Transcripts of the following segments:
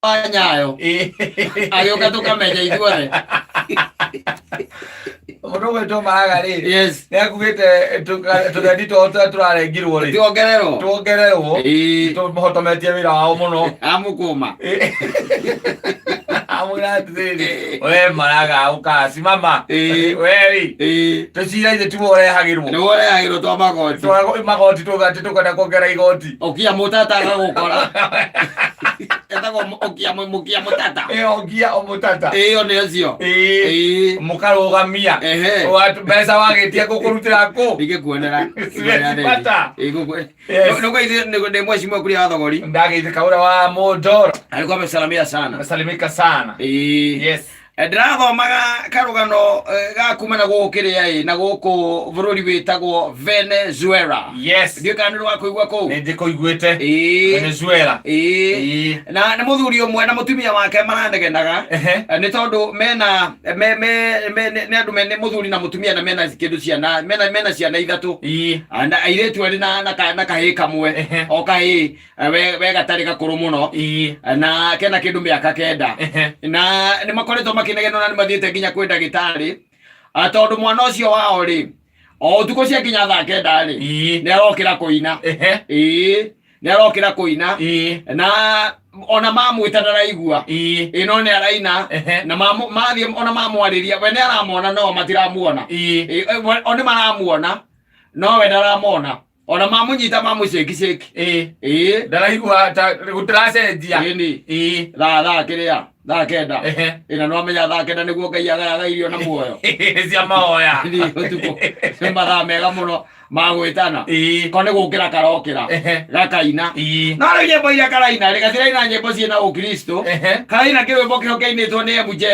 Wa Nyayo agĩũka tũkamenya ithuothe. Mũndũ ũgwĩtwo Maraga rĩ, nĩ akugĩte tũgendi twao tũrĩa tũrarengirwo rĩ, tuongererwo. Tuongererwo. Tũmahotometie wĩra wao mũno. Amũkũma. Amwĩra atĩrĩrĩ, we Maraga, ũka simama. We rĩ, tũcira ithe tiwe ũrehagĩrwo. Nĩwe ũrehagĩrwo twa magoti. Twa magoti tuga atĩ tũkwenda kuongerera igoti. Okia Mũtata agagũkora. Etagwo Okia Mũkia Mũtata. Ĩ, Okia Mũtata. Ĩyo nĩ ũcio. Mũkarũgamia. Mbeca wagĩtia gũkũrutĩra kũ? Ingĩkuonera. Siwezi pata. Yes. Nĩ mheshimiwa kuria wa Thogori. Ndagĩte kaura wa Mũndoro. Alikuwa amesalamia sana. Amesalimika sana. Yes. Ndĩrathomaga karũgano ga kuma na gũkũ kĩrĩa ĩ na gũkũ bũrũri wĩtagwo Venezuela. Ndiũĩ kana nĩ rwakũigua kũu. Nĩ njĩkũiguĩte. Venezuela. Na nĩ mũthuri ũmwe na mũtumia wake maranegenaga. Nĩ tondũ mena me, me, me, nĩ andũ nĩ mũthuri na mũtumia na mena kĩndũ ciana mena ciana ithatũ. Ah, na airĩtu erĩ na kahĩĩ kamwe. O kahĩĩ we gatarĩ gakũrũ mũno. Na kena kĩndũ mĩaka 9. Na nĩ makoretwo makĩnegena na nĩ mathiĩte nginya kwĩ ndagĩtarĩ. Ah, tondũ mwana ũcio wao rĩ, o ũtukũ ciakinya thaa 9 rĩ, nĩ arokĩra kũina. Nĩ arokĩra kũina. Na ona mamwĩta ndaraigua. Ĩĩ, no nĩ araina. Na mathiĩ ona mamwarĩria, we nĩ aramona no matiramuona. O nĩ maramuona no we ndaramona, ona mamũnyita mamũcĩkicĩki. Ndaraigua ta gũtiracenjia. Ĩni. Thaa kĩrĩa thaa 9. Ĩna no amenya thaa 9 nĩguo Ngai agayaga irio na muoyo. Cia mahoya. Nĩ ũtukũ nĩ mathaa mega mũno ma gwĩtana. Ko nĩ gũkĩra karokĩra gakaina. No rĩu nyĩmbo iria karaina rĩ, gatiraina nyĩmbo ciĩna ũkristo. Karaina kĩrwĩmbo kĩho kĩainĩtwo nĩ MJ.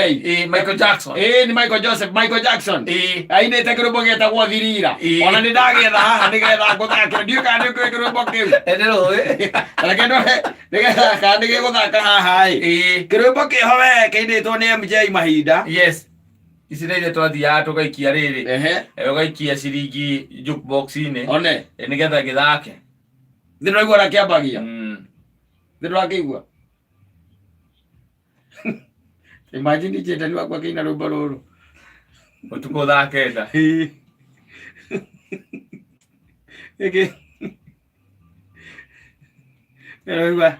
Michael Jackson. Ĩĩ, nĩ Michael Joseph, Michael Jackson. Ainĩte kĩrwĩmbo gĩtagwo Thirira. Ona nĩ ndagĩetha haha nĩgetha ngũthakĩre, ndiũĩ kana nĩ ũkĩũĩ kĩrwĩmbo kĩu. Nĩrũĩ. Reke ndore nĩgetha kana nĩ gĩgũthaka haha ĩ. Kĩrwĩmbo kĩho we kĩinĩtwo nĩ MJ mahinda. Yes, ici nĩ iria twathiaga tũgaikia rĩrĩ. Ũgaikia ciringi jukebox-inĩ. One. Nĩgetha gĩthake. Thĩ ndũraigua ũrĩa kĩambagia. Thĩ ndũrakĩigua. Imagine njendani wakwa akĩina rwĩmbo rũrũ. Ũtukũ thaa 9. Ĩngĩ. Ndĩraigua.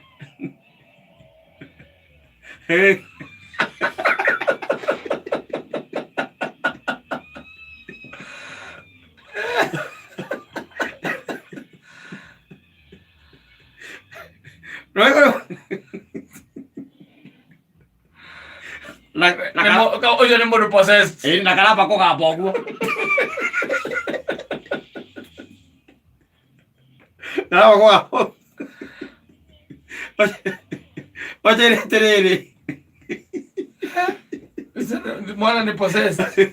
Ndũraigua. Na Ũcio nĩ mũndũ possessed. Ĩĩ, na karamba kũgamba ũguo. Karamba kũgamba. Wanjĩre atĩrĩrĩ. Mwana nĩ possessed.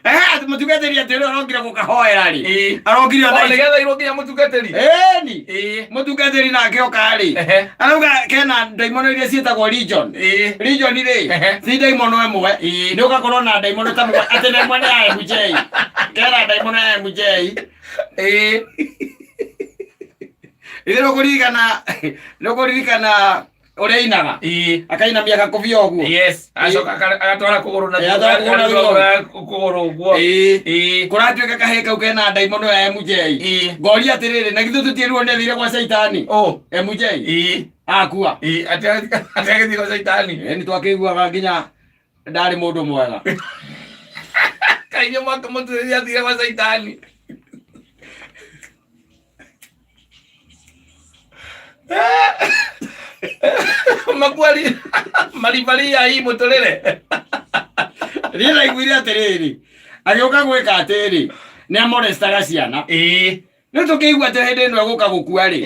Atĩ mũtungatĩri atĩ ũrĩa ũrokire gũkahoera rĩ. Arokire O thaa ici. nĩgetha irwo nginya mũtungatĩri. Ĩni. Mũtungatĩri nake oka rĩ. Arauga kena ndaimono iria ciĩtagwo legion. Legion rĩ, ti ndaimono ĩmwe. Nĩ ũgakorwo na ndaimono ta mũgwanja, atĩ na ĩmwe nĩ ya MJ. Kena ndaimono ya MJ. Ithe nĩũkũririkana ũrĩa ainaga. Akainamia gakũbia ũguo. Yes, acoka agatwara kũgũrũ na Agatwara kũgũrũ na agatwara kũgũrũ ũguo. Kũratuĩka kahĩĩ kau kena ndaimono ya MJ. Ngoria atĩrĩrĩ, na githĩ tũtiĩrirwo nĩ athire gwa caitani? Oh. MJ. Akua. Atĩ agĩthiĩ gwa caitani. Nĩ twakĩiguaga nginya ndarĩ mũndũ mwega. Kaingĩ mwaka mũtuĩria athire gwa caitani. Makwari maribaria hii mũtũrĩre. Niĩ ndaiguire atĩrĩrĩ, agĩũka gwĩka atĩrĩ, nĩ amorestaga ciana. Rĩu tũkĩigua atĩ hĩndĩ ĩno egũka gũkua rĩ,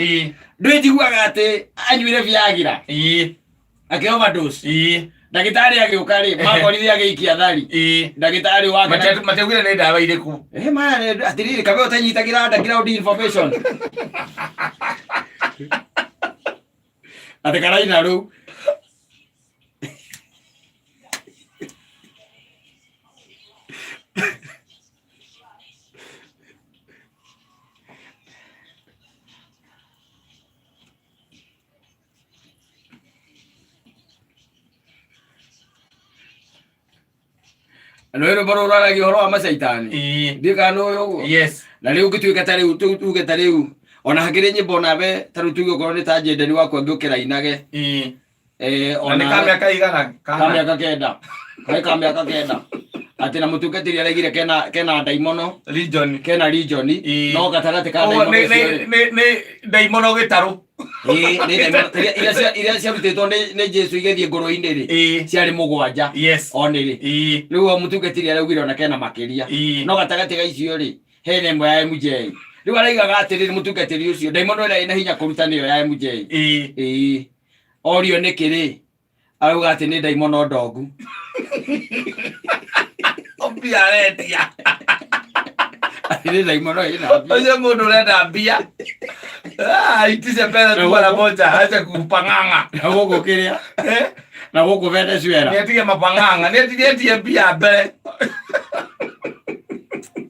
ndwĩnjiguaga atĩ anyuire Viagra. Akĩ overdose. Ndagĩtarĩ agĩũka rĩ, makorire agĩikia thari. Ndagĩtarĩ wake Matiaugire nĩ ndawa irĩkũ. Maya atĩrĩrĩ, kabe ũtanyitagĩra underground information. Atĩ karaina rĩu. Nĩ rwĩmbo rũrũ rwaragia ũhoro wa macaitani. Ndiũĩ kana nĩ ũĩ ũguo. Yes. Na rĩu ũngĩtuĩka ta rĩu tuge ta rĩu ona hakĩrĩ nyĩmbo nawe ta rĩu tuge okorwo nĩ ta njendeni wakwa ngĩũkĩra inage. Na nĩ ka mĩaka igana? Ka mĩaka 9. Kaĩ ka mĩaka 9. Atĩ na mũtungatĩri araigire kena ndaimono. Legion. Kena legion. No gatagatĩ ka Ũguo ndaimono nĩ icio rĩ. nĩ ndaimono gĩtarũ. Ĩĩ, nĩ ndaimono iria ciarutĩtwo nĩ Jesu igĩthiĩ ngũrwe-inĩ rĩ, ciarĩ 7. O nĩ rĩ. Rĩu o mũtungatĩri araugire ona kena makĩria. No gatagatĩ ga icio rĩ, hena ĩmwe ya MJ. Rĩu araigaga atĩrĩrĩ mũtungatĩri ũcio, ndaimono ĩrĩa ĩna hinya kũruta nĩyo ya MJ. Ĩĩ. Orio nĩkĩ rĩ, arauga atĩ nĩ ndaimono ndongu. Mbia arendia. Atĩ nĩ ndaimono ĩna mbia. Ũcio mũndũ ũrenda mbia. Ah, itishe pesa tu mara moja, acha kupang'ang'a. Na gũkũ kĩrĩa? Eh? Na gũkũ Venezuela. Nĩatige mapang'ang'a, nĩatige mbia mbere.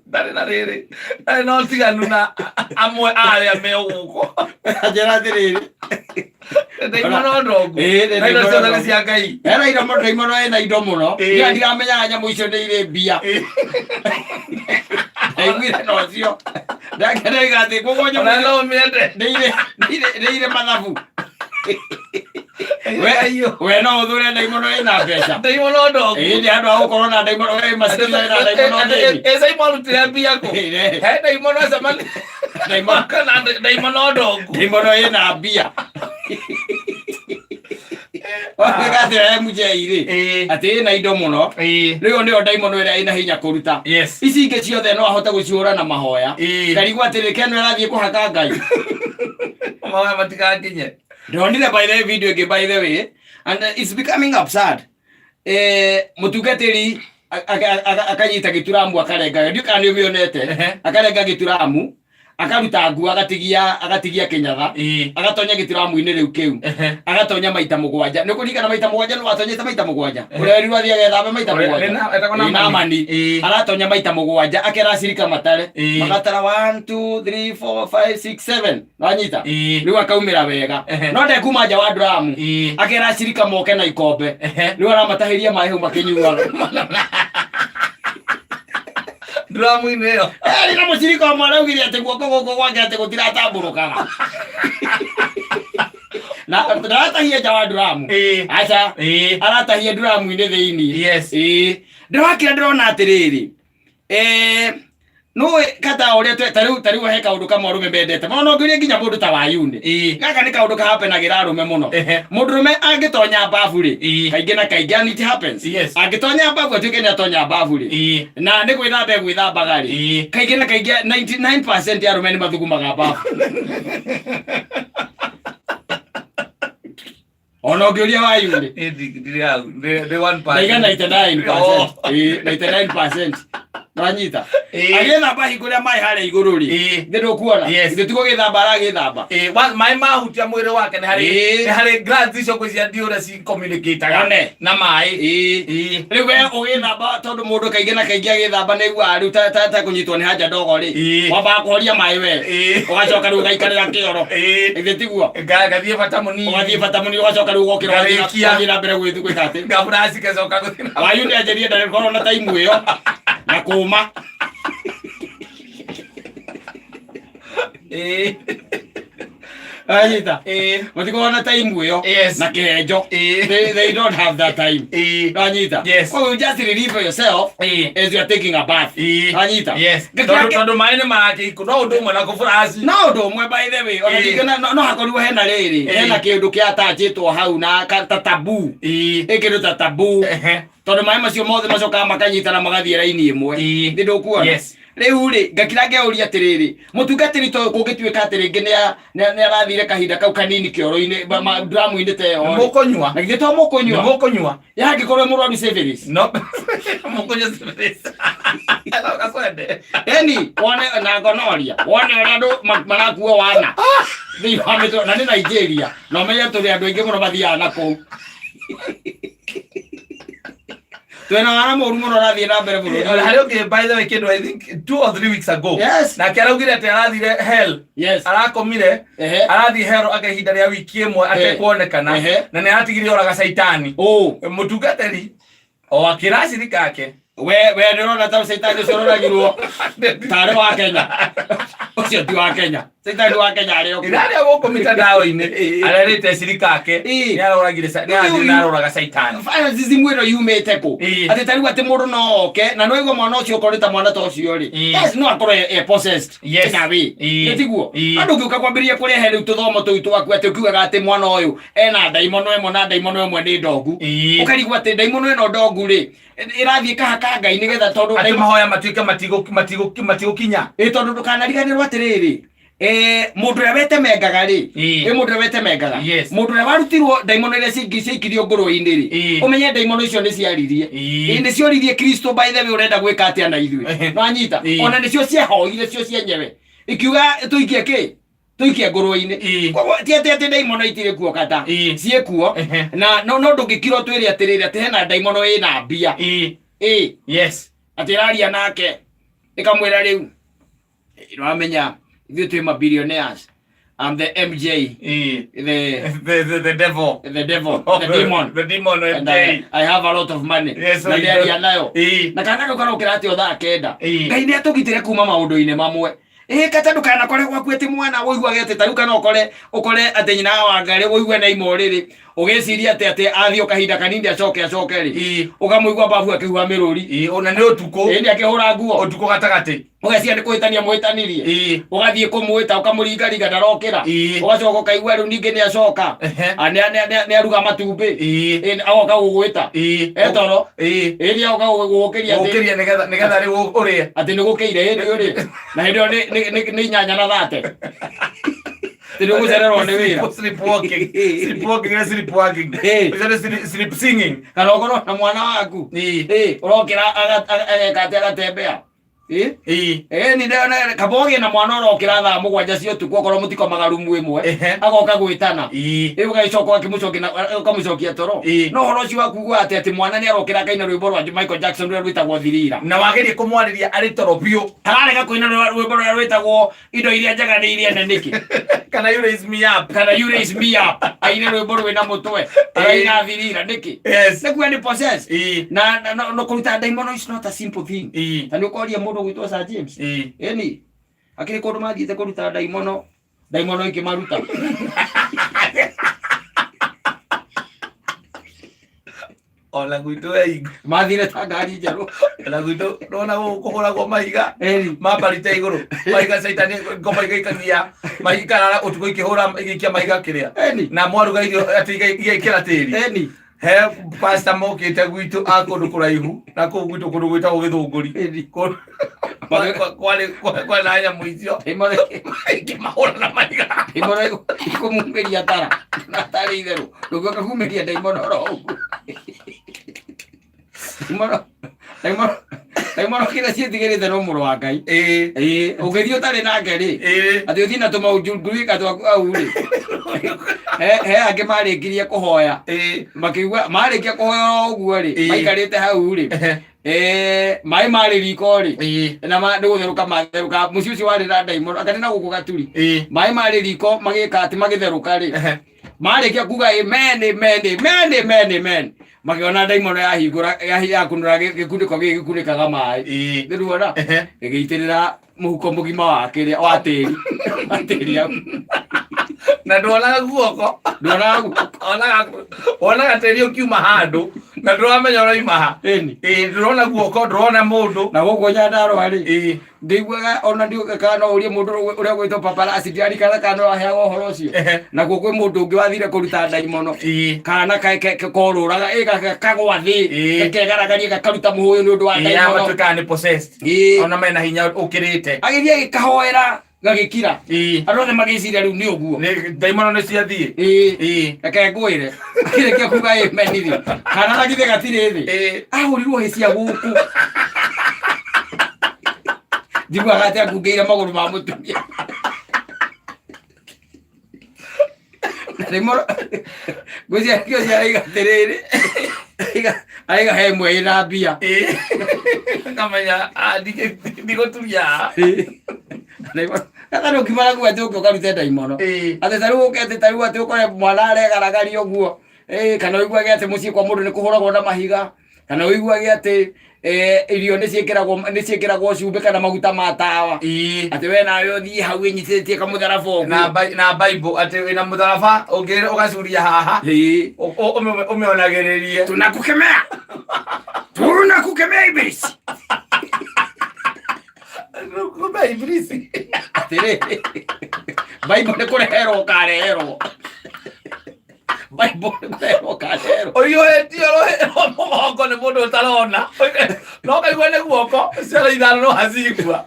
Ndarĩ na rĩrĩ, ndarĩ na ũtiganu na amwe a arĩa me gũkũ. Anjĩra atĩrĩrĩ. Ndaimono ndongu. Ĩĩ, Na indo ndaimono ciothe nĩ ndongu. cia Ngai. Hena indo mũno, ndaimono ĩna indo mũno. Niĩ ndiramenyaga nyamũ icio nĩ irĩ mbia. Ndaiguire na ũcio. Ndakena atĩ koguo nyamũ Ona icio no ũmĩende. nĩ irĩ mathabu. We no ũthure ndaimono ĩna mbeca. Ndaimono ndongu. Ĩĩ, nĩ andũ a gũkorwo na ndaimono, we masikini ĩna ndaimono nini. Ĩ Simon arutire mbia kũ? Ĩĩ. He ndaimono acemani. Ndaimono. Kana ndaimono ndongu. Ndaimono ĩna mbia. Watuĩka atĩ MJ rĩ, atĩ ĩna indo mũno. Rĩu nĩyo ndaimono ĩrĩa ĩna hinya kũruta. Ici ingĩ ciothe no ahote gũcihũra na mahoya. Ngarigwo atĩrĩ, keno ĩrathiĩ kũhaka Ngai. Mahoya matigakinye. Ndonire by the way video ĩngĩ by the way and it's becoming absurd. Mũtungatĩri akanyita gĩturamu akarenga, ndiũĩ kana nĩ ũmĩonete. Akarenga gĩturamu, akaruta nguo, agatigia kĩnyatha, agatonya gĩturamu-inĩ rĩu kĩu, agatonya maita 7. Nĩ ũkũririkana maita 7 nĩ watonyete maita 7? Ũrĩa werirwo athiĩ agethambe maita Ũrĩa- 7. Etagwo Ĩĩ, Naamani. Naamani. Aratonya maita 7, akera acirika matare. Magatara 1 2 3 4 5 6 7. Wanyita? Rĩu akaumĩra wega. No ndekuma nja wa nduramu. Akera acirika moke na ikombe. Rĩu aramatahĩria maĩ hau makĩnyuaga. Nduramu-inĩ ĩyo. Arĩ na mũcirika ũmwe araugire atĩ guoko gũkũ gwake atĩ gũtiratambũrũkaga. Na ndaratahia nja wa nduramu. Aca. Aratahia nduramu-inĩ thĩinĩ. Ĩĩ. Ndĩrakĩra ndĩrona atĩrĩrĩ. Nũĩ kata ũrĩa ta rĩu he kaũndũ kamwe arũme mendete mũno, no ngĩũrie nginya mũndũ ta Wayuni. Gaka nĩ kaũndũ kahapenagĩra arũme mũno. Mũndũrũme angĩtonya babu rĩ, kaingĩ na kaingĩ, and it happens. Angĩtonya babu atuĩke nĩ atonya babu rĩ, na nĩ gwĩthamba egwĩthambaga rĩ, kaingĩ na kaingĩ 99% ya arũme nĩ mathugumaga babu. Ona ũngĩũria Wayuni. Ĩ, ndirĩ hau. Ndĩ one percent. Ndaiga 99%. Oh. Ĩĩ, 99%. Nĩwanyita? Ĩĩ. Agĩthamba hingũrĩa maĩ harĩa igũrũ rĩ. Ĩĩ. Thĩ ndũkuona? Yes. Githĩ ti gũgĩthamba aragĩthamba? Ĩĩ, maĩ mahutia mwĩrĩ wake nĩ harĩ Ĩĩ. nĩ harĩ glands icio kwĩ cia ndiũra ci communicate-aga One. na maĩ. Ĩĩ. Ĩĩ. Rĩu we ũgĩthamba, tondũ mũndũ kaingĩ na kaingĩ agĩthamba nĩ aiguaga rĩu ta kũnyitwo nĩ haja ndogo rĩ. Ĩĩ. Wambaga kũhoria maĩ we. Ĩĩ. Ũgacoka rĩu ũgaikarĩra kĩoro. Ĩĩ. Githĩ tiguo? Ngathiĩ bata mũnini. Ũgathiĩ bata mũnini ũgacoka rĩu ũgokĩra Ngarĩkia. ũgathiĩ na mbere gwĩka atĩ. Ngaburaci ngacoka gũthiĩ na Wayu nĩ anjĩrie ndarĩkorwo na taimu ĩyo na kũma. Ĩĩ. Anyita. Ĩĩ. Matikorwo na taimu ĩyo Yes. na kĩhenjo. Ĩĩ. They don't have that time. Ĩĩ. Anyita. Yes. Koguo just relieve yourself Ĩĩ. as you are taking a bath. Ĩĩ. Anyita. Yes. Ngĩkĩra Tondũ maĩ nĩ marakĩikũ no ũndũ ũmwe na kũburaci. No ũndũ ũmwe by the way, ona Ĩĩ. ningĩ no hakorirwo hena rĩrĩ, Ĩĩ. hena kĩndũ kĩatachĩtwo hau na ta taboo. Ĩĩ. Ĩ kĩndũ ta taboo. Ehe. Tondũ maĩ macio mothe macokaga makanyitana magathiĩ raini ĩmwe. Ĩĩ. Nĩ ndũkuona? Yes. Rĩu rĩ, ngakira ngeũria atĩrĩrĩ, mũtungatĩri ta ũyũ kũngĩtuĩka atĩ rĩngĩ nĩ arathire kahinda kau kanini kĩoro-inĩ, dramu-inĩ ta ĩyo rĩ. Mũkũnyua. Na githĩ to mũkũnyua? Mũkũnyua. Ya angĩkorwo wĩ mũrwaru syphilis. No. Mũkũnyua syphilis. No gacwende. Eni, wone na gonorrhea, wone ũrĩa andũ marakuo wana. Thĩinĩ wa mĩtũra, na nĩ Nigeria, na ũmenye tũrĩ andũ aingĩ mũno mathiaga na kũu. Twĩna wana mũru mũno ũrathiĩ na mbere bũrũri. Ona harĩ ũngĩ, by the way, kĩndũ I think 2 or 3 weeks ago. Yes. Nake araugire atĩ arathire hell. Yes. Arakomire. Arathiĩ hell aka ihinda rĩa wiki ĩmwe atekuonekana. Ehe. Na nĩ aratigire oraga caitani. Oh. Mũtungatĩri o akĩra acirika ake. We we ndĩrona ta caitani ũcio ũroragirwo tarĩ wa Kenya. Ũcio ti wa Kenya. Caitani wa Kenya arĩ o kuo. Iraria gũkũ mitandao-inĩ Ĩĩ. arerĩte cirika ake Ĩĩ. nĩ aroragire nĩ arathiĩ na aroraga caitani. Fascism ĩno yumĩte kũ? Ĩĩ. Atĩ ta rĩu atĩ mũndũ no oke na no igua mwana ũcio okorwo nĩ ta mwana ta ũcio rĩ. Ĩĩ. Yes, no akorwo e possessed. Yes. In a way. Ĩĩ. Nĩ tiguo? Ĩĩ. Andũ ũngĩũka kwambĩrĩria kũrehe rĩu tũthomo tũu twaku atĩ ũkiugaga atĩ mwana ũyũ ena ndaimono ĩmwe na ndaimono ĩmwe nĩ ndongu. Ĩĩ. Ũkarigwo atĩ ndaimono ĩno ndongu rĩ ĩrathiĩ ĩkahaka Ngai nĩgetha tondũ Atĩ mahoya matuĩke matigũkinya. Ĩ tondũ ndũkanariganĩrwo atĩrĩrĩ mũndũ ũrĩa wetemengaga rĩ Ĩĩ. ĩ mũndũ ũrĩa wetemengaga Yes. mũndũ ũrĩa warutirwo ndaimono iria ciaikirio ngũrwe-inĩ rĩ Ĩĩ. ũmenye ndaimono icio nĩ ciaririe Ĩĩ. Ĩ, nĩ cioririe Kristo by the way ũrenda gwĩka atĩa na ithuĩ Ehe. nwanyita Ĩĩ. ona nĩcio ciahoire cio cienyewe ikiuga tũikie kĩ tũikie ngũrwe-inĩ Ĩĩ. koguo ti atĩ atĩ ndaimono itirĩ kuo kata Ĩĩ. ciĩ kuo Ehe. na no no ndũngĩkira ũtwĩre atĩrĩrĩ atĩ hena ndaimono ĩna mbia Ĩĩ. ĩ Yes. atĩ ĩraria nake ĩkamwĩra rĩu nĩwamenya ithuĩ twĩ ma billionaires I'm the MJ Ĩĩ. the The devil. the devil the demon The demon and MJ. I have a lot of money Yes, na I ndĩaria do. nayo Ĩĩ. na kana kau karokĩra atĩ o thaa kenda Ĩĩ. Ngai nĩ atũgitĩre kuma maũndũ-inĩ mamwe ĩ kata ndũkanakore gwaku atĩ mwana ũiguage atĩ tarĩu kana ũkore ũkore atĩ nyina wa ngarĩ ũigue na ima ũrĩrĩ ũgĩciria atĩ atĩ athiĩ o kahinda kanini acoke acoke rĩ Ĩĩ. ũkamũigua babu akĩhuha mĩrũri Ĩĩ, ona nĩ ũtukũ. ĩndĩ akĩhũra nguo Ũtukũ gatagatĩ. ũgeciria nĩ kũhĩtania mũhĩtanirie Ĩĩ. ũgathiĩ kũmwĩta ũkamũringaringa ndarokĩra Ĩĩ. ũgacoka ũkaigua rĩu ningĩ nĩ acoka Ehe. Ah, nĩ aruga matumbĩ Ĩĩ. Ĩ, agoka gũgwĩta Ĩĩ. etoro Ĩĩ. ĩĩ nĩ agoka gũgũkĩria atĩ Gũkĩria nĩgetha rĩu ũrĩe. atĩ nĩ gũkĩire hĩndĩ ĩyo rĩ na hĩndĩ ĩyo nĩ inyanya na thate atĩ nĩ ũgũcererwo nĩ wĩra Sleepwalking. Sleepwalking na sleepwalking. Ĩĩ. Ũcio nĩ sleep singing. Kana ũkorwo na mwana waku. Ĩĩ. Ĩ, ũrokĩra ageka atĩ agatembea. Ĩ? Ĩĩ. Ĩ, ni ndĩrona kaba ũgĩe na mwana ũrokĩra thaa 7 cia ũtukũ okorwo mũtikomaga rumu ĩmwe Ehe. agoka gwĩtana. Ĩĩ. Ĩ, ũgagĩcoka ũgakĩmũcokia ũkamũcokia toro. Ĩĩ. No ũhoro ũcio wa kuga atĩ atĩ mwana nĩ arokĩra akaina rwĩmbo rwa Michael Jackson rũrĩa rwĩtagwo Thirira. Na wagerie kũmwarĩria arĩ toro biũ. Ararega kũina rwĩmbo rũrĩa rwĩtagwo indo iria njega nĩ iria nene nĩkĩ? Kana you raise me up. Kana you raise me up. Aine rwĩmbo rwĩna mũtwe. Araina Thirira nĩkĩ? Yes. Nĩ kuga nĩ possess. Ĩĩ. Na kũruta ndaimono is not a simple thing. Ĩĩ. Ta nĩ ũkoria mũndũ ũgwĩtwo Sir James. Ĩĩ. Ĩni. Akĩrĩ kũndũ mathiĩte kũruta ndaimono, ndaimono ikĩmaruta. Ona gwitũ we ingo. Mathire ta ngari njerũ. Ona gwitũ ndona kũhũragwo mahiga Ĩni. mambarite igũrũ mahiga caitani ngoma igaikania mahiga ikarara ũtukũ ikĩhũra igĩikia mahiga kĩrĩa Ĩni. Na mwaruga irio atĩ igaikĩra tĩri. Ĩni. He pastor mokĩte gwitũ a kũndũ kũraihu na kũu gwitũ kũndũ gwĩtagwo Gĩthũngũri. Ĩni. Kwarĩ kwarĩ na nyamũ icio Ndaimono ikĩmahũra na mahiga. Ndaimono ikũmumĩria tara na tarĩ itherũ ndũngĩũka kumĩria ndaimono oro ũguo. Ndaimono ndaimono ndaimono kĩrĩa ciĩtigĩrĩte no mũrũ wa Ngai. Ĩĩ. Ĩĩ, ũngĩthiĩ ũtarĩ nake rĩ, Ĩĩ. atĩ ũthiĩ na tũmaũnjungurika twaku hau rĩ, he angĩ marĩkirie kũhoya Ĩĩ. makĩigua marĩkia kũhoya oro ũguo rĩ, Ĩĩ. maikarĩte hau rĩ, Ehe. Maĩ marĩ riko rĩ, Ĩĩ. na nĩ gũtherũka matherũka mũciĩ ũcio warĩ na ndaimono anga nĩ na gũkũ gaturi, Ĩĩ. maĩ marĩ riko magĩka atĩ magĩtherũka rĩ, Ehe. marĩkia kuga amen amen amen amen amen, makĩona ndaimono yahingũra yakunũra gĩkunĩko gĩkĩ gĩkunĩkaga maĩ. Ĩĩ. Nĩruona Ehe. ĩgĩitĩrĩra mũhuko mũgima wa kĩrĩa wa tĩri wa tĩri hau. Na ndwonaga guoko. Ndwonaga guoko. Wonaga wonaga tĩri ũkiuma handũ na ndũramenya ũroima ha. Ĩni. Ĩĩ, ndũrona guoko, ndũrona mũndũ. Na gũkũ Nyandarũa rĩ, Ĩĩ. ndiguaga ona ndiũĩ kana no ũrie mũndũ ũrĩa ũgwĩtwo paparazzi, ndirarikana kana no aheagwo ũhoro ũcio. Ehe. Nakuo kwĩ mũndũ ũngĩ wathire kũruta ndaimono. Ĩĩ. Kana korũraga ĩ kagwa thĩ, Ĩĩ. gakegaragaria gakaruta mũhũyũ nĩ ũndũ wa Ĩĩ, ndaimono. matuĩkaga nĩ possessed. Ĩĩ. Ona mena hinya ũkĩrĩte. Agĩthiĩ agĩkahoera gagĩkira. Ĩĩ. Andũ othe magĩciria rĩu nĩ ũguo. Nĩ ndaimono nĩ ciathiĩ. Ĩĩ. Ĩĩ. Reke ngwĩre, akĩrĩkia kuga amen rĩ, kana na githĩ gatirĩ thĩ. Ĩĩ. Ahũrirwo hĩ cia gũkũ. Njiguaga atĩ angungĩire magũrũ ma mũtumia. Na rĩmwe ngwĩciria ngwĩciria araiga atĩrĩrĩ, araiga he ĩmwe ĩna mbia. Ĩĩ. Ngamenya ah, ndigũturia haha. Kata nĩ ũkiuma naguo atĩ ũke ũkarute ndaimono. Ĩĩ. Atĩ ta rĩu ũke atĩ ta rĩu atĩ ũkore mwana aregaragaria ũguo. Ĩĩ, kana ũiguage atĩ mũciĩ kwa mũndũ nĩ kũhũragwo na mahiga. Kana ũiguage atĩ irio nĩ ciĩkĩragwo cumbĩ kana maguta ma tawa. Atĩ we nawe ũthiĩ hau wĩnyitĩtie kamũtharaba ũguo. Na Bible atĩ wĩna mũtharaba ũngĩ ũgacuria haha. Ũmĩonagĩrĩrie. Tunakukemea. Tunakukemea ibilisi. Kumbe ibilisi. Atĩrĩrĩ, Bible nĩ kũreherwo ũkareherwo. Bible nĩ kũreherwo ũkareherwo. Ũhiũhĩtio rũhĩ rwa mũgongo nĩ mũndũ ũtarona. No kaigua nĩ guoko, ciara ithano no acigua.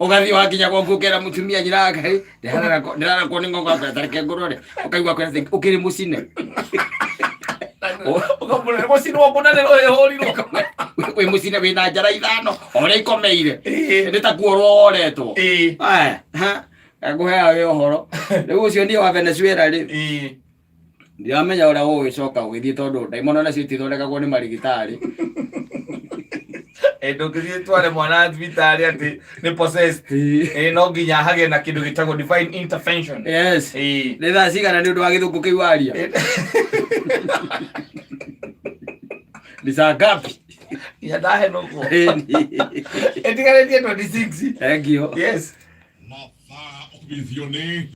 Ũgathiĩ wakinya gwaku ũkera mũtumia nyina Ngai ndĩrarakwo nĩ ng'ongo yakwa tareke ngũrore ũkaigua kwĩra atĩ ũkĩrĩ mũcine. Ũkamũrora gũcinwo kũna nĩ rũhĩ hũrirwo. Wĩ mũcine wĩna njara ithano o ũrĩa ikomeire. Nĩ ta kuorwo woretwo. Aya, ha, ngũheaga wĩ ũhoro. Rĩu ũcio niĩ wa Venezuela rĩ, ndiramenya ũrĩa ũgũgĩcoka ũgĩthiĩ tondũ ndaimono nacio itithondekagwo nĩ marigitari. Ndũngĩthiĩ tware mwana thibitarĩ atĩ nĩ possessed. No nginya hagĩe na kĩndũ gĩtagwo divine intervention. Yes. Nĩ thaa cigana nĩ ũndũ wa gĩthũngũ kĩu waria? Ni saa ngapi? Nginya ndahenũkwo. Ĩtigarĩtie 26. Thank you. Yes. Mathaa ũkũmenyithio nĩ